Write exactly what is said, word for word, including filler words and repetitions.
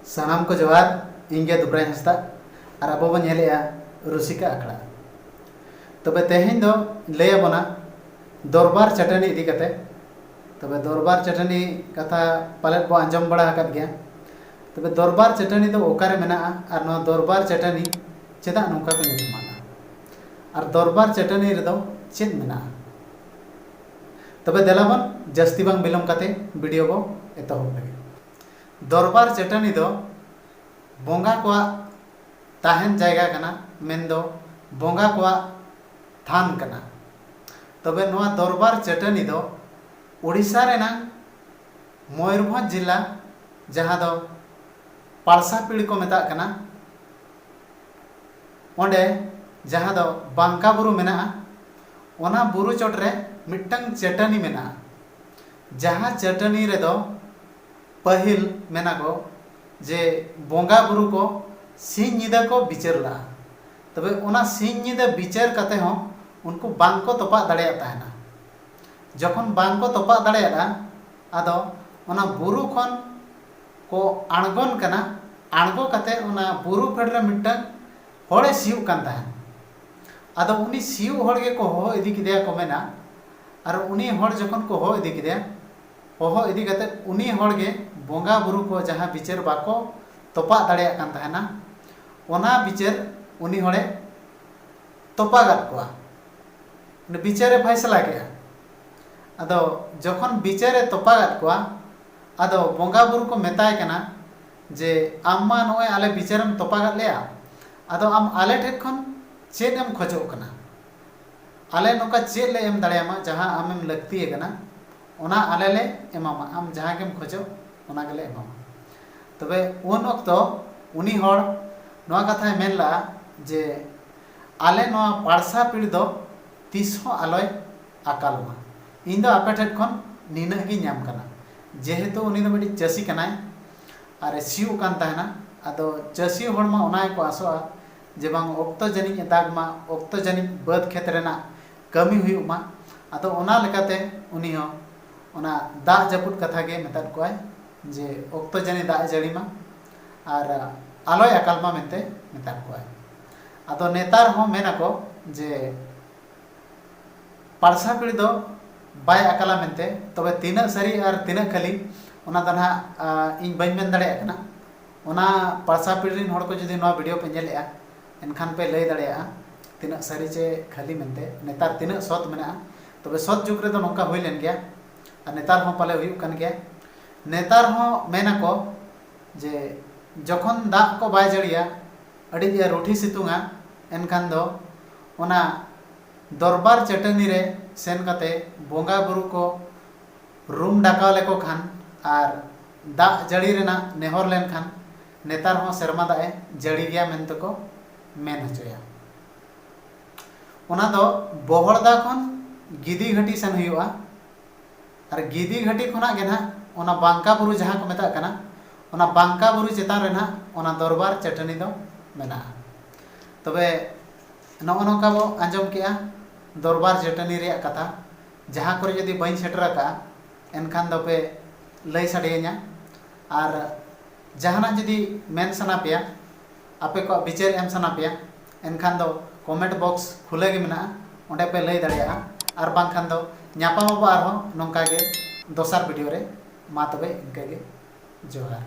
ᱥᱟᱱᱟᱢ ᱠᱚ ᱡᱚᱦᱟᱨ᱾ ᱤᱧ ᱜᱮ ᱫᱩᱵᱨᱟᱡᱽ ᱦᱟᱸᱥᱫᱟ ᱟᱨ ᱟᱵᱚ ᱵᱚᱱ ᱧᱮᱞᱮᱜᱼᱟ ᱨᱩᱥᱤᱠᱟ ᱟᱠᱷᱲᱟ᱾ ᱛᱚᱵᱮ ᱛᱮᱦᱮᱧ ᱫᱚ ᱞᱟᱹᱭ ᱟᱵᱚᱱᱟ ᱫᱚᱨᱵᱟᱨ ᱪᱟᱹᱴᱟᱹᱱᱤ ᱤᱫᱤ ᱠᱟᱛᱮ᱾ ᱛᱚᱵᱮ ᱫᱚᱨᱵᱟᱨ ᱪᱟᱹᱴᱟᱹᱱᱤ ᱠᱟᱛᱷᱟ ᱯᱟᱞᱮᱫ ᱵᱚ ᱟᱸᱡᱚᱢ ᱵᱟᱲᱟ ᱟᱠᱟᱫ ᱜᱮᱭᱟ᱾ ᱛᱚᱵᱮ ᱫᱚᱨᱵᱟᱨ ᱪᱟᱹᱴᱟᱹᱱᱤ ᱫᱚ ᱚᱠᱟᱨᱮ ᱢᱮᱱᱟᱜᱼᱟ ᱟᱨ ᱱᱚᱣᱟ ᱫᱚᱨᱵᱟᱨ ᱪᱟᱹᱴᱟᱹᱱᱤ ᱪᱮᱫᱟᱜ ᱱᱚᱝᱠᱟ ᱠᱚ ᱧᱩᱛᱩᱢᱟᱫᱟ ᱟᱨ ᱫᱚᱨᱵᱟᱨ ᱪᱟᱹᱴᱟᱹᱱᱤ ᱨᱮᱫᱚ ᱪᱮᱫ ᱢᱮᱱᱟᱜᱼᱟ? ᱛᱚᱵᱮ ᱫᱮᱞᱟ ᱵᱚᱱ ᱡᱟᱹᱥᱛᱤ ᱵᱟᱝ ᱵᱤᱞᱚᱢ ᱠᱟᱛᱮ ᱵᱷᱤᱰᱤᱭᱳ ᱵᱚ ᱮᱛᱚᱦᱚᱵ ᱞᱮᱜᱮ᱾ ᱫᱚᱨᱵᱟᱨ ᱪᱟᱹᱴᱟᱹᱱᱤ ᱫᱚ ᱵᱚᱸᱜᱟ ᱠᱚᱣᱟᱜ ᱛᱟᱦᱮᱱ ᱡᱟᱭᱜᱟ ᱠᱟᱱᱟ, ᱢᱮᱱᱫᱚ ᱵᱚᱸᱜᱟ ᱠᱚᱣᱟᱜ ᱛᱷᱟᱱ ᱠᱟᱱᱟ᱾ ᱛᱚᱵᱮ ᱱᱚᱣᱟ ᱫᱚᱨᱵᱟᱨ ᱪᱟᱹᱴᱟᱹᱱᱤ ᱫᱚ ᱳᱰᱤᱥᱟ ᱨᱮᱱᱟᱝ ᱢᱚᱭᱩᱨᱵᱷᱚᱸᱡᱽ ᱡᱤᱞᱟ, ᱡᱟᱦᱟᱸ ᱫᱚ ᱯᱟᱲᱥᱟᱯᱤᱲ ᱠᱚ ᱢᱮᱛᱟᱜ ᱠᱟᱱᱟ, ᱚᱸᱰᱮ ᱡᱟᱦᱟᱸ ᱫᱚ ᱵᱟᱝᱠᱟ ᱵᱩᱨᱩ ᱢᱮᱱᱟᱜᱼᱟ, ᱚᱱᱟ ᱵᱩᱨᱩ ᱪᱚᱴᱨᱮ ᱢᱤᱫᱴᱟᱝ ᱪᱟᱹᱴᱟᱹᱱᱤ ᱢᱮᱱᱟᱜᱼᱟ᱾ ᱡᱟᱦᱟᱸ ᱪᱟᱹᱴᱟᱹᱱᱤ ᱨᱮᱫᱚ ᱯᱟᱹᱦᱤᱞ ᱢᱮᱱᱟ ᱠᱚ ᱡᱮ ᱵᱚᱸᱜᱟ ᱵᱩᱨᱩ ᱠᱚ ᱥᱤᱧ ᱧᱤᱫᱟᱹ ᱠᱚ ᱵᱤᱪᱟᱹᱨ ᱞᱟᱜᱼᱟ᱾ ᱛᱚᱵᱮ ᱚᱱᱟ ᱥᱤᱧ ᱧᱤᱫᱟᱹ ᱵᱤᱪᱟᱹᱨ ᱠᱟᱛᱮ ᱦᱚᱸ ᱩᱱᱠᱩ ᱵᱟᱝ ᱠᱚ ᱛᱚᱯᱟᱜ ᱫᱟᱲᱮᱭᱟᱜ ᱛᱟᱦᱮᱱᱟ᱾ ᱡᱚᱠᱷᱚᱱ ᱵᱟᱝ ᱠᱚ ᱛᱚᱯᱟᱜ ᱫᱟᱲᱮᱭᱟᱫᱟ, ᱟᱫᱚ ᱚᱱᱟ ᱵᱩᱨᱩ ᱠᱷᱚᱱ ᱠᱚ ᱟᱬᱜᱚᱱ ᱠᱟᱱᱟ᱾ ᱟᱬᱜᱚ ᱠᱟᱛᱮ ᱚᱱᱟ ᱵᱩᱨᱩ ᱯᱷᱮᱰ ᱨᱮ ᱢᱤᱫᱴᱟᱝ ᱦᱚᱲᱮ ᱥᱤᱭᱳᱜ ᱠᱟᱱ ᱛᱟᱦᱮᱱ᱾ ᱟᱫᱚ ᱩᱱᱤ ᱥᱤᱭᱳᱜ ᱦᱚᱲ ᱜᱮᱠᱚ ᱦᱚᱦᱚ ᱤᱫᱤ ᱠᱮᱫᱮᱭᱟ ᱠᱚ ᱢᱮᱱᱟ᱾ ᱟᱨ ᱩᱱᱤ ᱦᱚᱲ ᱡᱚᱠᱷᱚᱱ ᱠᱚ ᱦᱚᱦᱚ ᱤᱫᱤ ᱠᱮᱫᱮᱭᱟ, ᱦᱚᱦᱚ ᱤᱫᱤ ᱠᱟᱛᱮ ᱩᱱᱤ ᱦᱚᱲ ᱜᱮ ᱵᱚᱸᱜᱟ ᱵᱩᱨᱩ ᱠᱚ ᱡᱟᱦᱟᱸ ᱵᱤᱪᱟᱹᱨ ᱵᱟᱠᱚ ᱛᱚᱯᱟᱜ ᱫᱟᱲᱮᱭᱟᱜ ᱠᱟᱱ ᱛᱟᱦᱮᱱᱟ, ᱚᱱᱟ ᱵᱤᱪᱟᱹᱨ ᱩᱱᱤ ᱦᱚᱲᱮ ᱛᱚᱯᱟᱜᱟᱫ ᱠᱚᱣᱟ᱾ ᱩᱱᱤ ᱵᱤᱪᱟᱹᱨᱮ ᱯᱷᱟᱭᱥᱟᱞᱟ ᱠᱮᱜᱼᱟ᱾ ᱟᱫᱚ ᱡᱚᱠᱷᱚᱱ ᱵᱤᱪᱟᱹᱨᱮ ᱛᱚᱯᱟᱜᱟᱫ ᱠᱚᱣᱟ, ᱟᱫᱚ ᱵᱚᱸᱜᱟ ᱵᱩᱨᱩ ᱠᱚ ᱢᱮᱛᱟᱭ ᱠᱟᱱᱟ ᱡᱮ, "ᱟᱢ ᱢᱟ ᱱᱚᱜᱼᱚᱭ ᱟᱞᱮ ᱵᱤᱪᱟᱹᱨᱮᱢ ᱛᱚᱯᱟᱜᱟᱫ ᱞᱮᱭᱟ, ᱟᱫᱚ ᱟᱢ ᱟᱞᱮ ᱴᱷᱮᱱ ᱠᱷᱚᱱ ᱪᱮᱫ ᱮᱢ ᱠᱷᱚᱡᱚᱜ ᱠᱟᱱᱟ? ᱟᱞᱮ ᱱᱚᱝᱠᱟ ᱪᱮᱫ ᱞᱮ ᱮᱢ ᱫᱟᱲᱮᱭᱟᱢᱟ ᱡᱟᱦᱟᱸ ᱟᱢᱮᱢ ᱞᱟᱹᱠᱛᱤ ᱟᱠᱟᱱᱟ, ᱚᱱᱟ ᱟᱞᱮ ᱞᱮ ᱮᱢᱟᱢᱟ, ᱟᱢ ᱡᱟᱦᱟᱸ ᱜᱮᱢ ᱠᱷᱚᱡᱚᱜ ᱚᱱᱟ ᱜᱮᱞᱮ ᱮᱢᱟᱢᱟ?" ᱛᱚᱵᱮ ᱩᱱ ᱚᱠᱛᱚ ᱩᱱᱤ ᱦᱚᱲ ᱱᱚᱣᱟ ᱠᱟᱛᱷᱟᱭ ᱢᱮᱱ ᱞᱟᱜᱼᱟ ᱡᱮ, "ᱟᱞᱮ ᱱᱚᱣᱟ ᱯᱟᱲᱥᱟ ᱯᱤᱲ ᱫᱚ ᱛᱤᱥ ᱦᱚᱸ ᱟᱞᱚᱭ ᱟᱠᱟᱞ ᱢᱟ᱾ ᱤᱧ ᱫᱚ ᱟᱯᱮ ᱴᱷᱮᱱ ᱠᱷᱚᱱ ᱱᱤᱱᱟᱹᱜ ᱜᱤᱧ ᱧᱟᱢ ᱠᱟᱱᱟ᱾" ᱡᱮᱦᱮᱛᱩ ᱩᱱᱤ ᱫᱚ ᱢᱤᱫᱴᱤᱡ ᱪᱟᱹᱥᱤ ᱠᱟᱱᱟᱭ ᱟᱨ ᱮ ᱥᱤᱭᱳᱜ ᱠᱟᱱ ᱛᱟᱦᱮᱱᱟ, ᱟᱫᱚ ᱪᱟᱹᱥᱤ ᱦᱚᱲ ᱢᱟ ᱚᱱᱟ ᱜᱮᱠᱚ ᱟᱥᱚᱜᱼᱟ ᱡᱮ ᱵᱟᱝ ᱚᱠᱛᱚ ᱡᱟᱹᱱᱤᱡ ᱮ ᱫᱟᱜᱽ ᱢᱟ, ᱚᱠᱛᱚ ᱡᱟᱹᱱᱤᱡ ᱵᱟᱹᱫᱽ ᱠᱷᱮᱛ ᱨᱮᱱᱟᱜ ᱠᱟᱹᱢᱤ ᱦᱩᱭᱩᱜ ᱢᱟ᱾ ᱟᱫᱚ ᱚᱱᱟ ᱞᱮᱠᱟᱛᱮ ᱩᱱᱤ ᱦᱚᱸ ᱚᱱᱟ ᱫᱟᱜ ᱡᱟᱹᱯᱩᱫ ᱠᱟᱛᱷᱟ ᱜᱮ ᱢᱮᱛᱟᱫ ᱠᱚᱣᱟᱭ ᱡᱮ ᱚᱠᱛᱚ ᱡᱟᱹᱱᱤᱡ ᱫᱟᱜ ᱮ ᱡᱟᱹᱲᱤ ᱢᱟ᱾ ᱟᱨ ᱟᱞᱚᱭ ᱟᱠᱟᱞ ᱢᱟ ᱢᱮᱱᱛᱮ ᱢᱮᱛᱟᱫ ᱠᱚᱣᱟᱭ᱾ ᱟᱫᱚ ᱱᱮᱛᱟᱨ ᱦᱚᱸ ᱢᱮᱱ ᱟᱠᱚ ᱡᱮ ᱯᱟᱲᱥᱟ ᱯᱤᱲ ᱫᱚ ᱵᱟᱭ ᱟᱠᱟᱞᱟ ᱢᱮᱱᱛᱮ, ᱛᱚᱵᱮ ᱛᱤᱱᱟᱹᱜ ᱥᱟᱹᱨᱤ ᱟᱨ ᱛᱤᱱᱟᱹᱜ ᱠᱷᱟᱹᱞᱤ, ᱚᱱᱟ ᱫᱚ ᱱᱟᱦᱟᱜ, ᱟ, ᱤᱧ ᱵᱟᱹᱧ ᱢᱮᱱ ᱫᱟᱲᱮᱭᱟᱜ ᱠᱟᱱᱟ᱾ ᱚᱱᱟ ᱯᱟᱲᱥᱟ ᱯᱤᱲ ᱨᱮᱱ ᱦᱚᱲ ᱠᱚ ᱡᱩᱫᱤ ᱱᱚᱣᱟ video ᱯᱮ ᱧᱮᱞᱮᱜᱼᱟ, ᱮᱱᱠᱷᱟᱱ ᱯᱮ ᱞᱟᱹᱭ ᱫᱟᱲᱮᱭᱟᱜᱼᱟ ᱛᱤᱱᱟᱹᱜ ᱥᱟᱹᱨᱤ ᱪᱮ ᱠᱷᱟᱹᱞᱤ ᱢᱮᱱᱛᱮ, ᱱᱮᱛᱟᱨ ᱛᱤᱱᱟᱹᱜ ᱥᱚᱛ ᱢᱮᱱᱟᱜᱼᱟ᱾ ᱛᱚᱵᱮ ᱥᱚᱛ ᱡᱩᱜᱽ ᱨᱮᱫᱚ ᱱᱚᱝᱠᱟ ᱦᱩᱭ ᱞᱮᱱ ᱜᱮᱭᱟ, ᱟᱨ ᱱᱮᱛᱟᱨ ᱦᱚᱸ ᱯᱟᱞᱮ ᱦᱩᱭᱩᱜ ᱠᱟᱱ ᱜᱮᱭᱟ᱾ ᱱᱮᱛᱟᱨ ᱦᱚᱸ ᱢᱮᱱ ᱟᱠᱚ ᱡᱮ ᱡᱚᱠᱷᱚᱱ ᱫᱟᱜ ᱠᱚ ᱵᱟᱭ ᱡᱟᱹᱲᱤᱭᱟ, ᱟᱹᱰᱤ ᱡᱮ ᱨᱩᱴᱷᱤ ᱥᱤᱛᱩᱝᱟ, ᱮᱱᱠᱷᱟᱱ ᱫᱚ ᱚᱱᱟ ᱫᱚᱨᱵᱟᱨ ᱪᱟᱹᱴᱟᱹᱱᱤ ᱨᱮ ᱥᱮᱱ ᱠᱟᱛᱮ ᱵᱚᱸᱜᱟ ᱵᱩᱨᱩ ᱠᱚ ᱨᱩᱢ ᱰᱟᱠᱟᱣ ᱞᱮᱠᱚ ᱠᱷᱟᱱ ᱟᱨ ᱫᱟᱜ ᱡᱟᱹᱲᱤ ᱨᱮᱱᱟᱜ ᱱᱮᱦᱚᱨ ᱞᱮᱱᱠᱷᱟᱱ, ᱱᱮᱛᱟᱨ ᱦᱚᱸ ᱥᱮᱨᱢᱟ ᱫᱟᱜ ᱮ ᱡᱟᱹᱲᱤ ᱜᱮᱭᱟ ᱢᱮᱱᱛᱮ ᱠᱚ ᱢᱮᱱ ᱦᱚᱪᱚᱭᱟ᱾ ᱚᱱᱟ ᱫᱚ ᱵᱚᱦᱚᱲᱫᱟ ᱠᱷᱚᱱ ᱜᱤᱫᱤ ᱜᱷᱟᱹᱴᱤ ᱥᱮᱱ ᱦᱩᱭᱩᱜᱼᱟ᱾ ᱟᱨ ᱜᱤᱫᱤ ᱜᱷᱟᱹᱴᱤ ᱠᱷᱚᱱᱟᱜ ᱜᱮ ᱱᱟᱦᱟᱜ ᱚᱱᱟ ᱵᱟᱝᱠᱟ ᱵᱩᱨᱩ ᱡᱟᱦᱟᱸ ᱠᱚ ᱢᱮᱛᱟᱜ ᱠᱟᱱᱟ, ᱚᱱᱟ ᱵᱟᱝᱠᱟ ᱵᱩᱨᱩ ᱪᱮᱛᱟᱱ ᱨᱮ ᱱᱟᱦᱟᱜ ᱚᱱᱟ ᱫᱚᱨᱵᱟᱨ ᱪᱟᱹᱴᱟᱹᱱᱤ ᱫᱚ ᱢᱮᱱᱟᱜᱼᱟ᱾ ᱛᱚᱵᱮ ᱱᱚᱜᱼᱚ ᱱᱚᱝᱠᱟ ᱵᱚ ᱟᱸᱡᱚᱢ ᱠᱮᱜᱼᱟ ᱫᱚᱨᱵᱟᱨ ᱪᱟᱹᱴᱟᱹᱱᱤ ᱨᱮᱭᱟᱜ ᱠᱟᱛᱷᱟ᱾ ᱡᱟᱦᱟᱸ ᱠᱚᱨᱮ ᱡᱩᱫᱤ ᱵᱟᱹᱧ ᱥᱮᱴᱮᱨ ᱟᱠᱟᱫᱼᱟ, ᱮᱱᱠᱷᱟᱱ ᱫᱚᱯᱮ ᱞᱟᱹᱭ ᱥᱟᱰᱮᱭᱟᱹᱧᱟ᱾ ᱟᱨ ᱡᱟᱦᱟᱱᱟᱜ ᱡᱩᱫᱤ ᱢᱮᱱ ᱥᱟᱱᱟ ᱯᱮᱭᱟ, ᱟᱯᱮ ᱠᱚᱣᱟᱜ ᱵᱤᱪᱟᱹᱨ ᱮᱢ ᱥᱟᱱᱟ ᱯᱮᱭᱟ, ᱮᱱᱠᱷᱟᱱ ᱫᱚ comment box ᱠᱷᱩᱞᱟᱹ ᱜᱮ ᱢᱮᱱᱟᱜᱼᱟ, ᱚᱸᱰᱮ ᱯᱮ ᱞᱟᱹᱭ ᱫᱟᱲᱮᱭᱟᱜᱼᱟ᱾ ᱟᱨ ᱵᱟᱝᱠᱷᱟᱱ ᱫᱚ ᱧᱟᱯᱟᱢ ᱟᱵᱚ ᱟᱨᱦᱚᱸ ᱱᱚᱝᱠᱟ ᱜᱮ ᱫᱚᱥᱟᱨ video ᱨᱮ᱾ ᱢᱟ ᱛᱚᱵᱮ ᱤᱱᱠᱟᱹ ᱜᱮ, ᱡᱚᱦᱟᱨ᱾